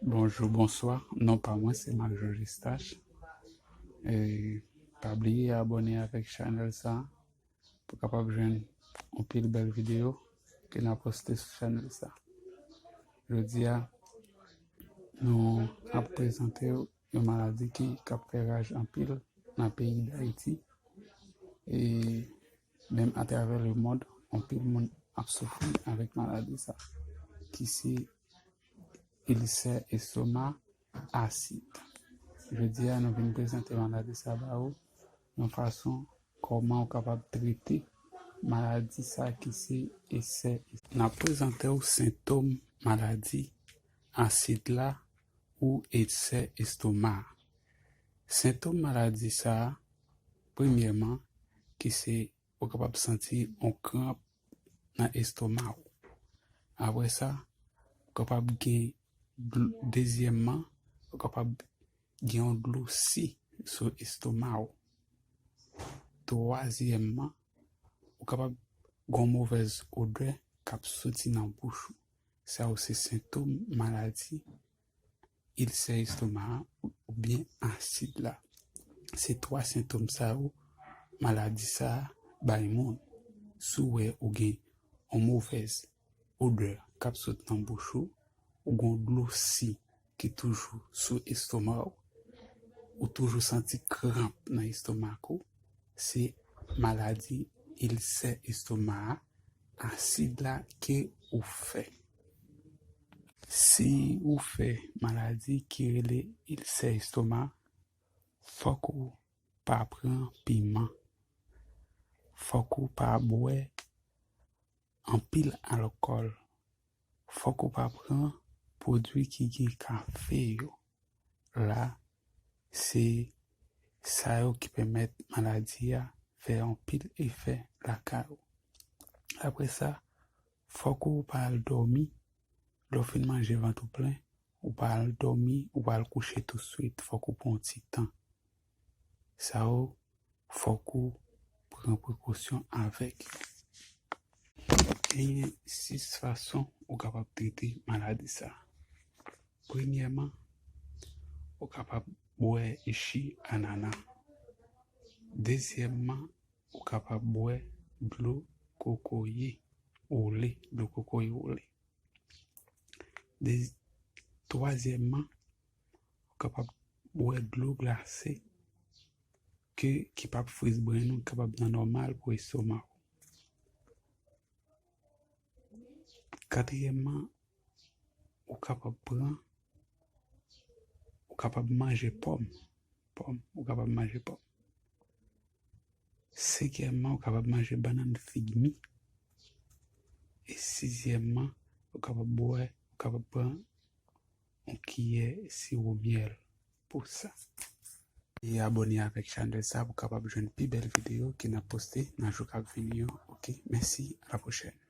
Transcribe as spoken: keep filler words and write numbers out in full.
Bonjou, bonswa. Non pa mwen se Marc Georges Eustache. E pa bliye abòne avèk chanèl sa pou kapab jwenn anpil bèl videyo ke n a poste sou chanèl sa. Jodi a, nou ap prezante yon maladi ki k ap fè raj anpil nan peyi Dayiti. E menm atravè lemonn, anpil moun ap soufri avèk maladi sa, ki se ilsè estoma asid. Jodi a, nou vin prezante maladi sa ba ou yon fason kòman ou kapab trete maladi sa ki se ilsè. N ap prezante w sentòm maladi asid la ou ilsè estoma. Sentòm maladi sa, premyèman, ki se ou kapab santi yon kranp nan estoma w. Apre sa, ou kapab gen dlo, dezyèmman, ou kapab gen yon dlo si sou estoma w. Twazyèmman, ou kapab gen yon movèz odè k ap soti nan bouch ou. Sa yo se sentòm maladi ilsè estoma a oubyen asid la. Se twa sentòm sa yo maladi sa a bay moun. Si w wè ou gen yon movèz odè k ap sot nan bouch ou, ou gen yon dlo si ki toujou sou estoma w, ou toujou santi kranp nan estomak ou, se maladi ilsè estoma a, asid la ke ou fè. Si ou fè maladi ki rele ilsè estoma, fòk ou pa pran piman. Fòk ou pa bwè anpil alkòl. Fòk ou pa pran pwodui ki gen kafe yo. La, se sa yo ki pèmèt maladi a fè anpil efè lakay ou. Apre sa, fòk ou pa al dòmi. Lè w fin manje vant ou plen, ou pa al dòmi, ou pa al kouche touswit. Fòk ou pran yon ti tan. Sa yo, fòk ou pran prekosyon avèk yo. Genyen sis fason ou kapab trete maladi sa. Premyèman, ou kapab bwè ji anana. Dezyèmman, ou kapab bwè dlo kokoye wole, dlo kokoye wole. De, twazyèmman, ou kapab bwè dlo glase ke, ki p ap friz brenn ou, ki kapab nan nòmal pou estoma w. Katriyèmman, ou kapab pran, ou kapab manje pòm. Pòm, ou kapab manje pòm. Senkyèmman, ou kapab manje bannann, fig, mi. E sizyèmman, ou kapab bwè, ou kapab pran yon kiyè siwo myèl pou sa. E abòne avèk chanèl sa pou kapab jwenn pi bèl videyo ke n ap poste nan jou k ap vini yo. Oke, mèsi, a la pwochèn.